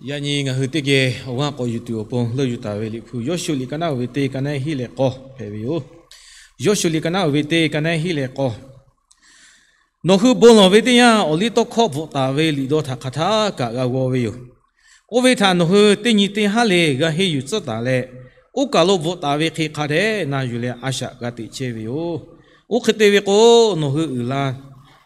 Yaꞈ nyi ngaˬ hui teˇ geh awˬ g'aˇ k'awꞈ yuˬ tuˬ awˬ pon leuˆ yuˬ taˍ ve Liꞈ hpu Yawˇshuˆ liꞈ ka naˉ uiˍ ve teˇ ka naˉ hiˉ leh k'awˇ hpehꞈ ve yoˬ. Yawˇshuˆ liꞈ ka naˉ uiˍ ve teˇ ka naˉ hiˉ leh k'awˇ. Nawˬ hui bon lawˬ ve teˇ yanˇ, awˬliˇtawˇhkawˇ bvuhꞈ taˍ ve liꞈ daw htaꞈ hk'aˬ htaˇ kaꞈ g'a g'aw ve yoˬ. Oˇ ve htaꞈ nawˬ hui teˇ nyi teˇ haˉ leh g'a henˇ yuˬ tcuhˉ taˍ leh, oˇ kaˬ lo bvuhꞈ taˍ ve hk'e hk'a dehꞈ na yuˬ leh a shaꞈ g'a teꞈ chehˇ ve yoˬ. Oˇ hk'e te ve k'o, nawˬ hui uiˍ la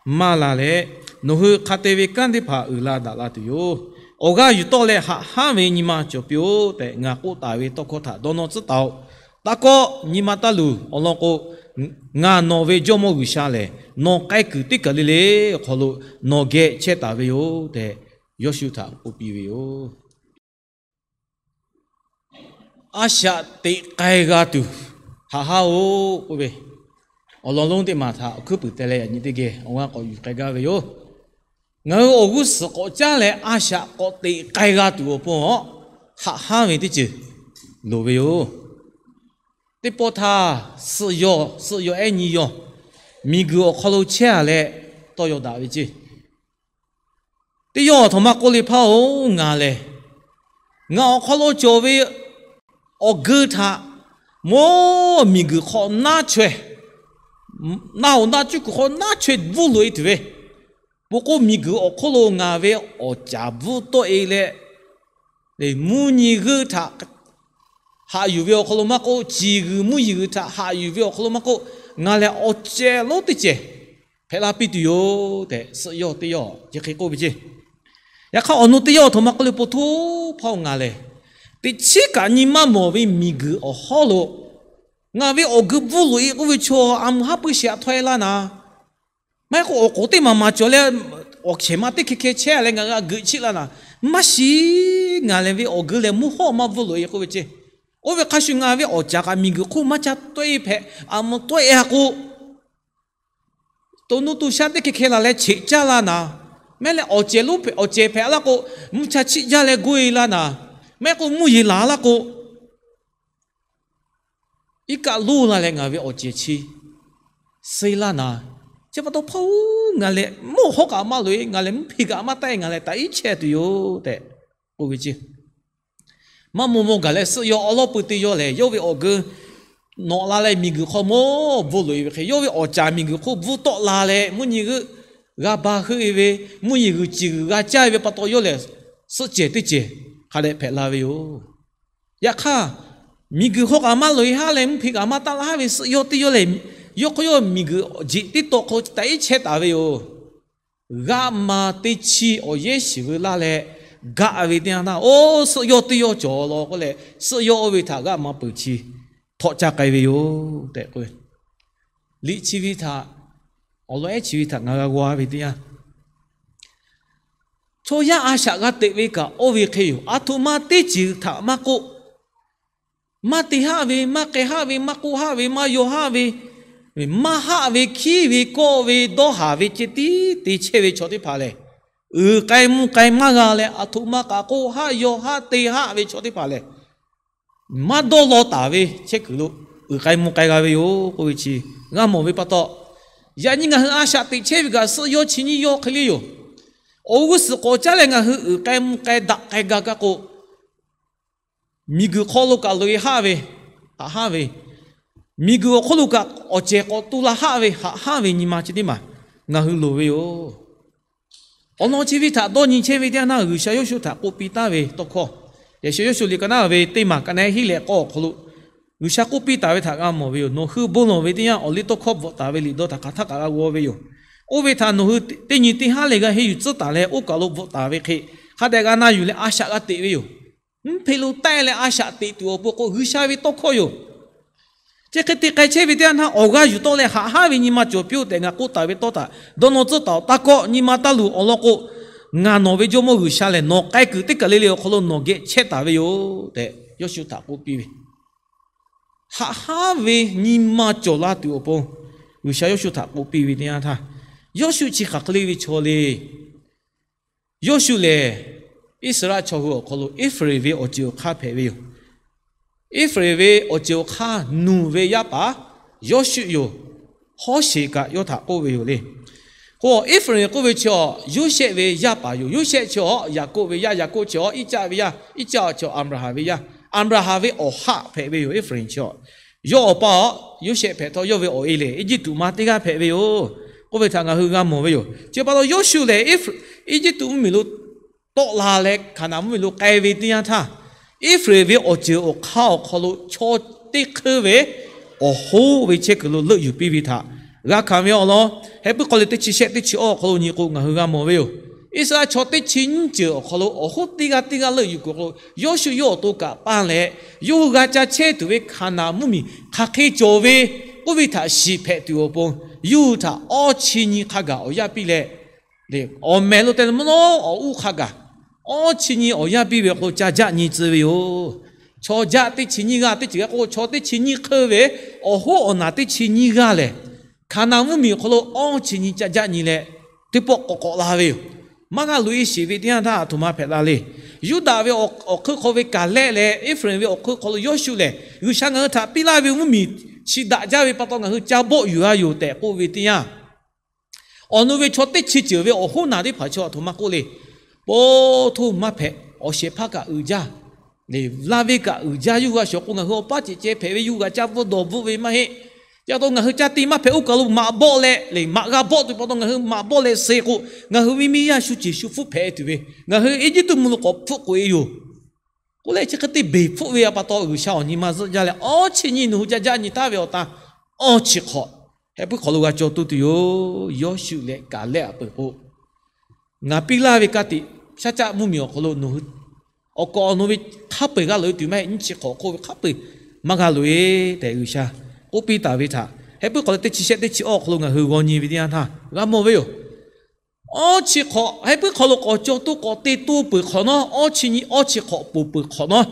maˇ la leh, nawˬ hui hk'a te ve kanˉ teˇ hpaˍ uiˍ la daꞈ la tuˬ yoˬ. Awˬ g'aˇ yuˬ tawˆ leh haꞈ hanˉ ve nyi ma cawˬ piˇ-oˆ tehꞈ ngaˬ k'oˆ taˍ ve tawˇ hkawˇ htaꞈ dawˇ nawˇ tcuhˉ taˍ-oꞈ. Taˇ kawˆ, nyi ma taˇ luˬ. Awˬ lawn k'o, ngaˬ nawˬ ve Jawˇmawˇ G'uiˬsha lehˬ, nawˬ k'ai kuiˬ teˇ kaˬ le le awˬ hk'aw lo nawˬ geh chehˇ taˍ ve yoˬ tehꞈ, Yawˇshuˆ htaꞈ k'oˆ piˇ ve yoˬ. A shaꞈ teꞈ k'ai g'a tuˬ, haꞈ hanˉ-oˆ k'oˆ ve, awˬ lawn lonˉ teˇ maˬ htaꞈ awˬ hkuiˉ puiˍ teh leh yaꞈ nyi teˇ geh awˬ g'aˇ k'awꞈ yuˬ k'ai gaˇ ve yoˬ. Ngaˬ hui awˬ g'uˇ suhˍ k'awꞈ caˉ leh a shaꞈ k'awꞈ teꞈ k'ai g'a tuˬ awˬ pon, haꞈ hanˉ ve teˇ ceuˬ loˍ ve yoˬ. Teˇ pawˆ htaˇ, suhˆ yawˇ suhˆ yawˇ ehˉ nyi yawˇ miˬguiˬ awˬ hk'aw lo chehˇ-a leh tawˇ yaw daꞈ ve ceˇ. Teˇ yawˇ aˬ htoꞈ ma k'oˆ le hpaˇ-oˬ, ngaˬ lehˬ, ngaˬ awˬ hk'aw lo cawˬ ve awˬ geu htaꞈ mawˇ miˬguiˬ hk'aw naˉ chaweh, naˆ hoꞈ naˆ cuˉ kuiˬ hk'aw naˉ chaweh bvuhˇ loꞈ-e tuˬ ve, peuˬ k'o miˬguiˬ awˬ hk'oˆ lo ngaˬ ve awˬ caˍ bvuhˇ tawˆ-e leh, mvuhˇ nyi g'euˆ htaꞈ haꞈ yuˬ ve awˬ hk'aw lo maˇ k'oˆ, ciˬ g'uiˬ mvuhˇ yeˬ g'uiˬ htaꞈ haꞈ yuˬ ve awˬ hk'aw lo maˇ k'oˆ, ngaˬ lehˬ awˬ ceh lonˉ teˇ cehˬ hpehꞈ la piˇ tuˬ yoˬ tehꞈ, suhˆ yawˇ teˇ yawˇ chi hk'e k'oˆ ve ceˇ. Yaꞈ hk'aˇ, awˬ nu teˇ yawˇ aˬ htoꞈ ma k'oˆ le po htoˇ hpaˇ-oˬ, ngaˬ lehˬ, teꞈ chiˉ kaꞈ nyi maˇ mawˬ ve miˬguiˬ awˬ hawˉ lo ngaˬ ve awˬ geu bvuhˇ loꞈ-e k'oˆ ve chaw, a mvuh haˉ puiˇ shehˍ htaꞈ htawˇ-e laˇ naˍ. Maˇ heˆ k'o, awˬ k'oˍ teˇ maˬ maˍ cawˬ leh, awˬ chehˬ ma teˇ hkeh hkeh chehˇ leh ngaˬ g'a geuꞈ chiˆ laˇ naˍ. Maˇ shiˍ, ngaˬ lehˬ ve awˬ geu lehˬ mvuhˇ hawˉ maˇ bvuhˇ loꞈ-e k'oˆ ve ceˇ. Oˇ ve hk'a shuˍ ngaˬ ve awˬ caˍ kaꞈ miˬguiˬ hk'oˆ maˇ ca tawˆ-e hpehꞈ, a mvuh tawˆ-e-a k'o, to nuˇ to shaˉ teˇ hkeh hkeh laˬ leh cheꞈ caˇ laˇ naˍ. Mehˉ leh awˬ cehˬ lonˉ awˬ cehˬ hpehꞈ laˇ k'o, mvuhˇ cha chiˆ jaˇ leh goˇ-e laˇ naˍ. Mehˉ k'o mvuhˇ yeˬ laˬ laˇ k'o, iˉ kaˆ loˇ la leh ngaˬ ve awˬ cehˬ chi suh-e laˇ naˍ. Chi pa taw hpaˇ-oˬ, ngaˬ lehˬ mvuhˇ hawˉ kaꞈ maˇ loꞈ-e, ngaˬ lehˬ mvuhˇ hpeꞈ kaꞈ maˇ taˆ-e, ngaˬ lehˬ taꞈ iˉ chehˇ tuˬ yoˬ tehꞈ k'oˆ ve ceˇ. Maˇ maw maw gaˬ leh suhˆ yawˇ awˉ lawˉ pui teˇ yawˇ lehˬ, yawˇ ve awˬ geu nawꞈ la leh miˬguiˬ hk'aw mawˇ bvuhˇ loꞈ-e ve hk'e, yawˇ ve awˬ caˍ miˬguiˬ hk'oˆ bvuhˇ tawˆ la leh mvuhˇ nyi g'euˆ g'a ba heuˆ-e ve, mvuhˇ yeˬ g'uiˬ ciˬ g'uiˬ g'a caˇ-e ve pa taw, yawˇ lehˬ suhˆ cehˬ teˇ cehˬ hk'a dehꞈ hpehꞈ la ve yoˬ. Yaꞈ hk'aˇ, miˬguiˬ hk'aw kaꞈ maˇ loꞈ-e haˉ leh mvuhˇ hpeꞈ kaꞈ maˇ taˆ laˇ ve suhˆ yawˇ teˇ yawˇ lehˬ, yawˇ hk'aw yawˇ miˬguiˬ jeꞈ teˇ taw hk'aw lo taꞈ iˉ chehˇ taˍ ve yoˬ. G'aˆ ma teˇ chi awˬ yehˉ shiˍ veu laˇ leh gaꞈ ve teˇ yanˇ htaˇ, oˇ suhˆ yawˇ teˇ yawˇ cawˬ law k'oˆ leh, suhˆ yawˇ oˇ ve htaꞈ g'aˆ ma peuˬ chi htawꞈ caˇ k'ai ve yoˬ tehꞈ k'oˆ ve. Liꞈ chi ve htaꞈ, awˬ lawn ehˉ chi ve htaꞈ ngaˬ g'a g'aw ve teˇ yanˇ, chaw yaˇ a shaꞈ g'a teꞈ ve kaꞈ oˇ ve hk'e yoˬ. Aˬ htoꞈ ma teˇ ceuˬ htaꞈ maˇ k'oˆ, maˇ te haˆ ve, maˇ k'ai haˆ ve, maˇ k'oˆ haˆ ve, maˇ yaw haˆ ve, maˇ haˆ ve, hkiˉ ve, kawˆ ve, dawˇ haˍ ve ceh tiˉ te chehˇ ve chaw teˇ hpaˍ lehˬ, uiˍ k'ai mvuh k'ai maˇ g'a leh, aˬ htoꞈ ma kaꞈ k'oˆ haˆ yaw haˆ te haˆ ve chaw teˇ hpaˍ lehˬ, maˇ dawˇ law taˍ ve chehˇ kuiˬ lo uiˍ k'ai mvuh k'ai g'a ve yoˬ k'oˆ ve chi g'a mawˬ ve pa taw, yaꞈ nyi ngaˬ hui a shaꞈ teꞈ chehˇ ve kaꞈ suhˆ yawˇ chi nyiˇ yawˇ hk'e le yoˬ. Awˬ g'uˇ suhˍ k'awꞈ caˉ leh ngaˬ hui uiˍ k'ai mvuh k'ai daꞈ k'ai ga kaˇ k'o, miˬguiˬ hk'aw lo kaꞈ loꞈ-e haˆ ve, haꞈ haˉ ve, miˬguiˬ awˬ hk'oˆ lo kaꞈ awˬ cehˬ k'awꞈ tu la haˆ ve, haꞈ haˉ ve nyi ma chi teˇ maˬ ngaˬ hui loˍ ve yoˬ. Awˬ lawn chi ve htaꞈ dawˇ nyi chehˇ ve teˇ yanˇ htaˇ, G'uiˬsha Yawˇshuˆ htaꞈ k'oˆ piˇ taˍ ve tawˇ hkawˇ, Yaꞈ sheh Yawˇshuˆ liꞈ ka naˉ ve teˇ maˬ ka naˉ hiˉ leh k'awˇ awˬ hk'aw lo G'uiˬsha k'oˆ piˇ taˍ ve htaꞈ g'a mawˬ ve yoˬ. Nawˬ hui bon lawˬ ve teˇ yanˇ, awˬliˇtawˇhkawˇ bvuhꞈ taˍ ve liꞈ daw htaꞈ hk'aˬ htaˇ kaꞈ g'a g'aw ve yoˬ. Oˇ ve htaꞈ nawˬ hui teˇ nyi teˇ haˉ leh g'a henˇ yuˬ tcuhˉ taˍ leh, oˇ kaˬ lo bvuhꞈ taˍ ve hk'e hk'a dehꞈ g'a na yuˬ leh a shaꞈ g'a teꞈ ve yoˬ. Mvuhˇ hpeꞈ lo taˆ-e leh a shaꞈ teꞈ tuˬ awˬ pon k'o, G'uiˬsha ve tawˇ hkawˇ yoˬ. Chi hk'e te k'ai chehˇ ve teˇ yanˇ htaˇ, awˬ g'aˇ yuˬ tawˆ leh haꞈ haˉ ve nyi ma cawˬ piˇ-oˆ tehꞈ ngaˬ k'oˆ taˍ ve tawˇ htaꞈ dawˇ nawˇ tcuhˉ taˍ-oꞈ. Taˇ kawˆ, nyi ma taˇ luˬ. Awˬ lawn k'o, ngaˬ nawˬ ve Jawˇmawˇ G'uiˬsha lehˬ, nawˬ k'ai kuiˬ teˇ kaˬ le le awˬ hk'aw lo nawˬ geh chehˇ taˍ ve yoˬ tehꞈ Yawˇshuˆ htaꞈ k'oˆ piˇ ve. Haꞈ haˉ ve nyi ma cawˬ la tuˬ awˬ pon G'uiˬsha Yawˇshuˆ htaꞈ k'oˆ piˇ ve teˇ yanˇ htaˇ, Yawˇshuˆ chi hk'aˬ hk'e le ve chaw le. Yawˇshuˆ lehˬ, Iˉsaˍreˍlaˆ chaw hui awˬ hk'aw lo Eˇfraˍinˍ ve awˬ ceuˬ awˬ hk'aˇ hpehꞈ ve yoˬ. Eˇfraˍinˍ ve awˬ ceuˬ awˬ hk'aˇ Nuˬ ve yaˇ paˍ Yawˇshuˆ yoˬ. Hawˉsheˍ kaꞈ yawˇ htaꞈ k'oˆ ve yoˬ le. K'o, Eˇfraˍinˍ k'oˆ ve chi awˬ Yoˇsehꞈ ve yaˇ paˍ yoˬ. Yoˇsehꞈ chi awˬ Yaˍkoˆ ve yaˇ, Yaˍkoˆ chi awˬ Iˉcaˆ ve yaˇ, Iˉcaˆ chi awˬ Aˍbraˍhanˍ ve yaˇ, Aˍbraˍhanˍ ve awˬ haˆ hpehꞈ ve yoˬ. Eˇfraˍinˍ chi awˬ yawˇ awˬ pa awˬ Yoˇsehꞈ hpehꞈ htawˇ, yawˇ ve awˬ e lehˬ Eˇjiˇtuꞈ ma teˇ g'aˇ hpehꞈ ve yoˬ k'oˆ ve htaꞈ ngaˬ hui g'a mawˬ ve yoˬ. Chi pa taw Yoˇshuˆ lehˬ, Eˇjiˇtuꞈ mvuhˇmiˬ lo tawˆ la leh Hkaˍnanˍ mvuhˇmiˬ lo k'ai ve teˇ yanˇ htaˇ, Eˇfraˍinˍ ve awˬ ceuˬ awˬ hk'aˇ awˬ hk'aw lo chaw teˇ hk'euˇ ve awˬ hoˉ ve chehˇ kuiˬ lo leuˆ yuˬ piˇ ve htaꞈ g'a hkanˍ ve awˬ lawn, Hehˍ puiˉ hk'aw lo teˇ chi shehˆ teˇ chi awˇ awˬ hk'aw lo nyi k'o, ngaˬ hui g'a mawˬ ve yoˬ. Iˉsaˍreˍlaˆ chaw teˇ chi nyiˇ ceuˬ awˬ hk'aw lo awˬ hoˉ teˇ g'aˇ teˇ g'aˇ leuˆ yuˬ kuiˬ awˬ hk'aw lo, Yoˇshuˆ yawˇ awˬ to kaꞈ paˇ leh, yawˇ hui g'a ca chehˇ tuˬ ve Hkaˍnanˍ mvuhˇmiˬ hk'aˬ hk'e cawˬ ve k'oˆ ve htaꞈ shiˍ hpehꞈ tuˬ awˬ pon, yawˇ hui htaꞈ awˇ chi nyi hk'a gaˬ awˬ yanˇ piˇ leh, awˬ meh lo te mvuhˇ naw awˬ uˉ hk'a gaˬ awˇ chi nyi awˬ yanˇ piˇ ve awˬ hk'aw lo ca jaˆ nyi tcuh ve yoˬ. Chaw jaˆ teˇ chi nyiˇ g'aˇ teˇ ceuˬ g'a k'oˆ, chaw teˇ chi nyiˇ hk'euˇ ve awˬ hoˉ awˬ naˬ teˇ chi nyiˇ g'aˇ lehˬ, Hkaˍnanˍ mvuhˇmiˬ awˬ hk'aw lo awˇ chi nyi ca jaˆ nyi leh, teˇ pawˆ k'awꞈ k'awꞈ la ve yoˬ. Maˇ g'a loꞈ e sheˍ ve teˇ yanˇ htaˇ, a htoꞈ ma hpehꞈ la le. Yuˇdaꞈ ve awˬ hk'eun hk'aw ve Kaˍlehˆ leh Eˇfraˍinˍ ve awˬ hk'eun hk'aw lo Yoˇshuˆ lehˬ, G'uiˬsha ngaˬ hui htaꞈ piˇ laˇ ve mvuhˇmiˬ chi daꞈ jaˇ ve pa taw ngaˬ hui ca bawˆ yuˬ g'a yoˬ tehꞈ k'oˆ ve teˇ yanˇ, awˬ nu ve chaw teˇ chi ceuˬ ve awˬ hoˉ naˬ teˇ hpaˍ chi a htoꞈ ma k'oˆ le. Paw htoˇ maˇ hpehꞈ, awˬ shehˍ hpaˇ kaꞈ uiˍ jaˇ, laˇ ve kaꞈ uiˍ jaˇ, yawˇ hui a shawˍ k'o ngaˬ hui awˬ paˇ cehˬ ceh hpehꞈ ve, yawˇ hui g'a caˇ bvuhˆ dawˬ bvuhˆ ve maˇ heˆ. Chi pa taw ngaˬ hui ca te maˇ hpehꞈ, oˇ kaˬ lo maꞈ bawˆ leh, maꞈ g'a bawˆ tuˬ pa taw ngaˬ hui maꞈ bawˆ leh suh k'o, ngaˬ hui ve miˇ yaˇ shu ceˬ shu hpfuhˆ hpehꞈ tuˬ ve, ngaˬ hui Eˇjiˇtuꞈ mvuhˇ lo k'awꞈ hpfuhˆ k'oꞈ e yoˬ k'oˆ leh, chi hk'e te beˬ hpfuhˆ ve a pa taw G'uiˬsha awˬ nyi ma zuhˆ jaˇ leh, awˇ chi nyi nawˬ hui ca jaˆ nyi taˉ ve awˬ ta, awˇ chi hk'awꞈ Hehˍ puiˉ hk'aw lo g'a caw toˇ tuˬ yoˬ. Yawˇshuˆ leh Kaˍlehˆ a peuˬ k'o, ngaˬ piˇ laˇ ve ka tiꞈ shaˉ caˆ mvuhˇmiˬ awˬ hk'aw lo nawˬ hui awˬ kawꞈ awˬ nu ve hk'a peu-eˬ g'a loꞈ e tuˬ maˇ heˆ. Nyiˇ chi hk'awꞈ hk'oˆ ve hk'a peu-eˬ maˇ g'a loꞈ e tehꞈ G'uiˬsha k'oˆ piˇ taˍ ve htaꞈ Hehˍ puiˉ hk'aw lo teˇ chi shehˆ teˇ chi awˇ awˬ hk'aw lo ngaˬ hui g'aw nyi ve teˇ yanˇ htaˇ g'a mawˬ ve yoˬ. Awˇ chi hk'awꞈ Hehˍ puiˉ hk'aw lo k'awꞈ caw toˇ k'awꞈ te toˇ peuˬ hk'awꞈ nawˉ, awˇ chi nyi awˇ chi hk'awꞈ poˬ peuˬ hk'awꞈ nawˉ,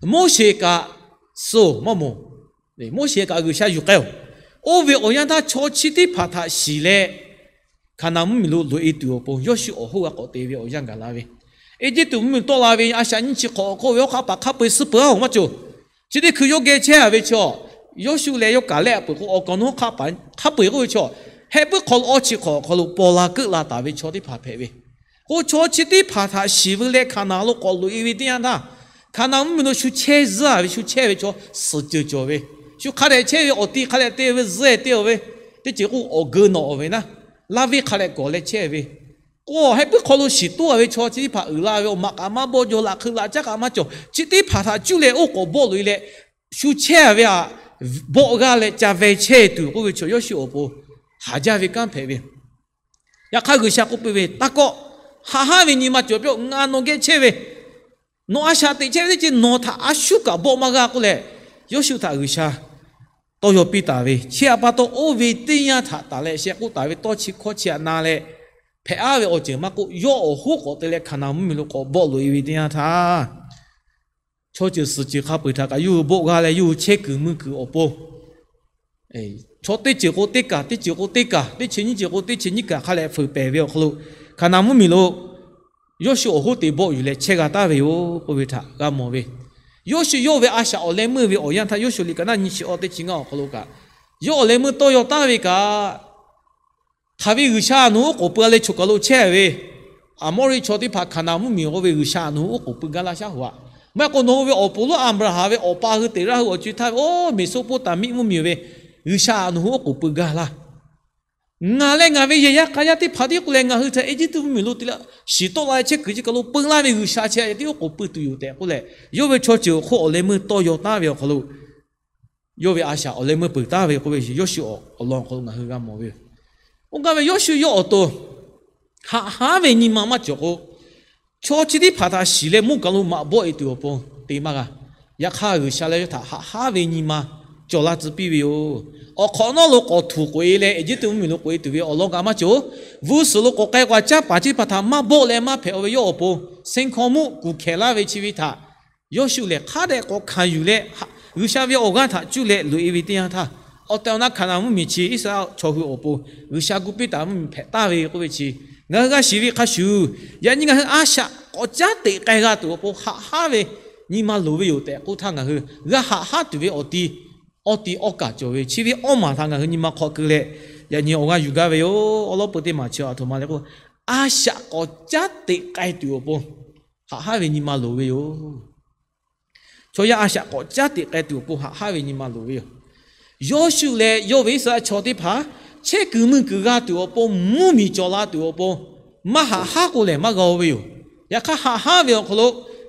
Moˉseˍ kaꞈ suh maˇ moˍ. Moˉseˍ kaꞈ G'uiˬsha yuˬ k'ai-oˬ. Oˇ ve awˬ yanˇ htaˇ chaw chi teˇ hpaˍ htaꞈ shiˍ leh, Hkaˍnanˍ mvuhˇmiˬ lo loꞈ e tuˬ awˬ pon Yawˇshuˆ awˬ hoˉ g'a k'awꞈ te ve awˬ yanˇ gaˬ la ve, Eˇjiˇtuꞈ mvuhˇmiˬ tawˆ la ve a shaꞈ nyiˇ chi hk'awꞈ awˬ hk'oˆ ve awˬ hk'aˇ paˍ hk'a peu-eˬ suh peuˬ-a-oˬ maˇ cawˬ. Chi teˇ hkui yawˇ geh chehˇ-a ve chaw, Yawˇshuˆ leh yawˇ Kaˍlehˆ a peuˬ k'o, awˬ kaˍ nawˉ hk'aˇ paˍ hk'a peu-eˬ k'oˆ ve chaw, Hehˍ puiˉ hk'aw lo awˇ chi hk'awꞈ awˬ hk'aw lo paw la keuˆ la taˍ ve chaw teˇ hpaˍ hpehꞈ ve, k'o chaw chi teˇ hpaˍ htaꞈ shiˍ veu leh Hkaˍnanˍ lo k'awꞈ loꞈ e ve teˇ yanˇ htaˇ, Hkaˍnanˍ mvuhˇmiˬ lo shu chehˇ zuhˇ-a ve, shu chehˇ ve chaw suhˍ ceuˬ cawˬ ve, shu hk'a dehꞈ chehˇ ve, awˬ ti hk'a dehꞈ te ve, zuhˇ-e te-a ve, teˇ ceuˬ k'o awˬ geu nawꞈ-a ve naˉ, laˇ venˇ hk'a dehꞈ kawˬ leh chehˇ ve, k'o Hehˍ puiˉ hk'aw lo shiˍ toˇ-a ve chaw chi teˇ hpaˍ uiˍ la ve, awˬ maꞈ kaꞈ maˇ bawˆ jaw, laꞈ hk'eu laꞈ caˉ kaꞈ maˇ cawˬ, chi teˇ hpaˍ htaꞈ cuˇ leh oˇ k'awꞈ bawˆ loꞈ e leh, shu chehˇ-a ve htaꞈ bawˆ g'aˇ leh ca veh chehˇ tuˬ k'oˆ ve chaw Yawˇshuˆ awˬ pon haˍ jaˇ ve kanˉ hpehꞈ ve, yaꞈ hk'aˇ G'uiˬsha k'oˆ piˇ ve, Taˇ kawˆ. Haꞈ haˉ ve nyi ma cawˬ piˇ-oˆ. Ngaˬ nawˬ geh chehˇ ve, nawˬ a shaꞈ teꞈ chehˇ ve teˇ ceuˬ nawˬ htaꞈ a shuˉ kaꞈ bawˆ maˇ g'a k'oˆ leh, Yawˇshuˆ htaꞈ G'uiˬsha tawˇ yaw piˇ taˍ ve, chi htaꞈ pa taw oˇ ve teˇ yanˇ htaꞈ taˍ leh sheh k'oˆ taˍ ve tawˇ chi hkawˇ chi htaꞈ na leh, hpehꞈ-a ve awˬ ceuˬ maˇ k'oˆ, yawˇ awˬ hoˉ k'awꞈ te leh Hkaˍnanˍ mvuhˇmiˬ lo k'awꞈ bawˆ loꞈ e ve teˇ yanˇ htaˇ, chaw ceuˬ suhˍ ceuˬ hk'a peu-eˬ htaꞈ kaꞈ yawˇ hui bawˆ g'a leh yawˇ hui chehˇ kuiˬ mui kuiˬ awˬ pon, chaw teˇ ceuˬ k'o teˇ kaˬ, teˇ ceuˬ k'o teˇ kaˬ, teˇ chi nyiˇ ceuˬ k'o teˇ chi nyiˇ kaˬ hk'a leh fuiˍ pehˍ ve awˬ hk'aw lo, Hkaˍnanˍ mvuhˇmiˬ lo Yawˇshuˆ awˬ hoˉ te bawˆ yuˬ leh chehˇ g'a taˍ ve yoˬ k'oˆ ve htaꞈ g'a mawˬ ve. Yawˇshuˆ yawˇ ve a shaꞈ awˬ leh meuˇ ve awˬ yanˇ htaˇ, Yawˇshuˆ liꞈ ka naˇ nyi chi awˇ teˇ chi ngaˇ awˬ hk'aw lo kaꞈ, yawˇ awˬ leh meuˇ tawˇ yaw taˍ ve kaꞈ, hk'aˬ ve G'uiˬsha nawˬ hui oˉ k'oˍ pui-a leh choˬ kaˬ lo chehˇ ve, Aˍmoˉriˆ chaw teˇ hpaˍ Hkaˍnanˍ mvuhˇmiˬ k'oˆ ve G'uiˬsha nawˬ hui oˉ k'oˍ pui gaˇ laˇ shaˉ hoꞈ-a. Maˇ heˆ k'o nawˬ hui ve awˬ pon lonˉ Aˍbraˍhanˍ ve awˬ pa hui teꞈ raˇ hui awˬ co-e htaˇ ve oˇ Meˍsoˍpoˍtanˍmiˆ mvuhˇmiˬ ve G'uiˬsha nawˬ hui oˉ k'oˍ pui gaˇ laˇ. Ngaˬ leh ngaˬ ve yehˬ yaˇ k'a yaˇ teˇ hpaˍ tiˉ k'oˆ leh, ngaˬ hui htaꞈ Eˇjiˇtuꞈ mvuhˇmiˬ lo te leh shiˍ tawˆ la chehˇ kuiˬ chi kaˬ lo peu laˇ ve G'uiˬsha chi hk'e tiˉ oˉ k'oˍ pui tuˬ yoˬ tehꞈ k'oˆ leh, yawˇ ve chaw ceuˬ awˬ hk'oˆ awˬ leh meuˇ tawˇ yaw taˍ ve awˬ hk'aw lo, yawˇ ve a shaꞈ awˬ leh meuˇ peuˬ taˍ ve k'oˆ ve, Yawˇshuˆ awˬ lawn awˬ hk'aw lo ngaˬ hui g'a mawˬ ve yoˬ. Oˇ gaˇ ve Yawˇshuˆ yawˇ awˬ to haꞈ haˉ ve nyi ma maˇ cawˬ k'o, chaw chi teˇ hpaˍ htaꞈ shiˍ leh mvuhˇ kaˬ lo maꞈ bawˆ e tuˬ awˬ pon te maˇ g'a. Yaꞈ hk'aˇ, G'uiˬsha leh yawˇ htaꞈ haꞈ haˉ ve nyi ma cawˬ la tcuh piˇ ve yoˬ. Awˬ hk'awꞈ nawˉ lo k'awꞈ htuꞈ k'oꞈ e leh Eˇjiˇtuꞈ mvuhˇmiˬ lo k'oꞈ e tuˬ ve awˬ lawn kaꞈ maˇ cawˬ. Vuiˇ suhˍ lo k'awꞈ k'ai k'o, caˉ paˍ chi teˇ hpaˍ htaꞈ maˇ bawˆ leh maˇ hpehꞈ-a ve yawˇ awˬ pon, seˇ hkawˇ muˆ kuˬ hkehˍ laˇ ve chi ve htaꞈ Yawˇshuˆ lehˬ hk'a dehꞈ k'awꞈ hkanˍ yuˬ leh, G'uiˬsha ve awˬ g'aˇ htaꞈ cuˇ leh loꞈ e ve teˇ yanˇ htaˇ, awˬ tehˬ awˬ na Hkaˍnanˍ mvuhˇmiˬ chi Iˉsaˍreˍlaˆ chaw hui awˬ pon G'uiˬsha gu piˇ taˍ mvuhˇmiˬ hpehꞈ taˍ ve k'oˆ ve chi, ngaˬ hui g'a shiˍ ve hk'a shuˍ, yaꞈ nyi ngaˬ hui a shaꞈ k'awꞈ caˉ teꞈ k'ai g'a tuˬ awˬ pon haꞈ haˉ ve nyi ma loˍ ve yoˬ tehꞈ k'oˆ htaˇ, ngaˬ hui g'a haꞈ haˉ tuˬ ve awˬ ti, awˬ ti awˬ kaˍ cawˬ ve chi ve awˬ maˬ htaꞈ ngaˬ hui nyi ma hk'aw keu leh, Yaꞈ nyi awˬ g'aˇ yuˬ gaˇ ve yoˬ. Awˬ lawn peuˬ teˇ maˬ chi aˬ htoꞈ ma le k'o, a shaꞈ k'awꞈ caˉ teꞈ k'ai tuˬ awˬ pon haꞈ haˉ ve nyi ma loˍ ve yoˬ. Chaw yaˇ a shaꞈ k'awꞈ caˉ teꞈ k'ai tuˬ awˬ pon haꞈ haˉ ve nyi ma loˍ ve yoˬ. Yawˇshuˆ leh yawˇ ve Iˉsaˍreˍlaˆ chaw teˇ hpaˍ chehˇ kuiˬ mui kuiˬ g'a tuˬ awˬ pon mvuhˇmiˬ cawˬ la tuˬ awˬ pon maˇ haꞈ haˉ k'o lehˬ maˇ g'a-o ve yoˬ. Yaꞈ hk'aˇ, haꞈ haˉ ve awˬ hk'aw lo